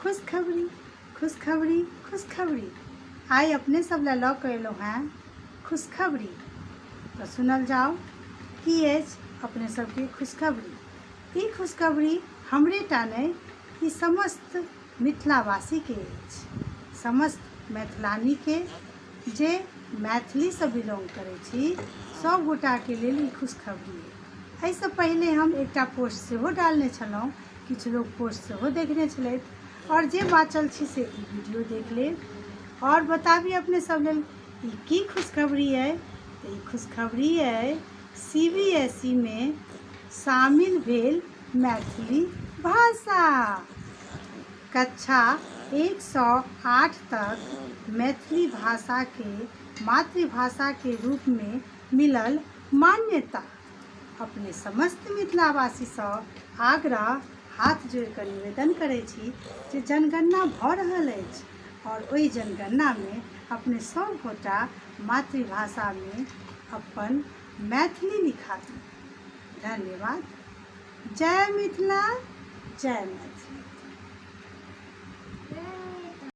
खुशखबरी खुशखबरी खुशखबरी। आइ अपने सब लए लऽ कऽ एलहुँ हेँ खुशखबरी। तऽ सुनल जाउ की अछि अपने सबके खुशखबरी। ई खुशखबरी हमरे टा नहि, ई समस्त मिथिलावासीके अछि, समस्त मैथिलानीके जे मैथिलीसँ बिलोंग करै छी, सब गोटाके लेल ई खुशखबरी अइ। एहिसँ पहिले हम एकटा पोस्ट सेहो डालने छलहुँ, किछु लोक पोस्ट सेहो देखने छलथि आओर जे बाँचल छी से ई वीडियो देख लेब। आओर बताबी अपने सब लेल ई की खुशखबरी अइ। तऽ ई खुशखबरी अइ सी बी एस ई मे शामिल भेल मैथिली भाषा। कक्षा 1 सँ 8 तक मैथिली भाषाके मातृभाषाके रूपमे मिलल मान्यता। अपने समस्त मिथिलावासीसँ आग्रह, हाथ जोड़ि कऽ निवेदन करै छी जे जनगणना भऽ रहल अछि आओर ओहि जनगणनामे अपने सभ गोटा मातृभाषामे अपन मैथिली लिखाबी। धन्यवाद। जय मिथिला, जय मैथिली।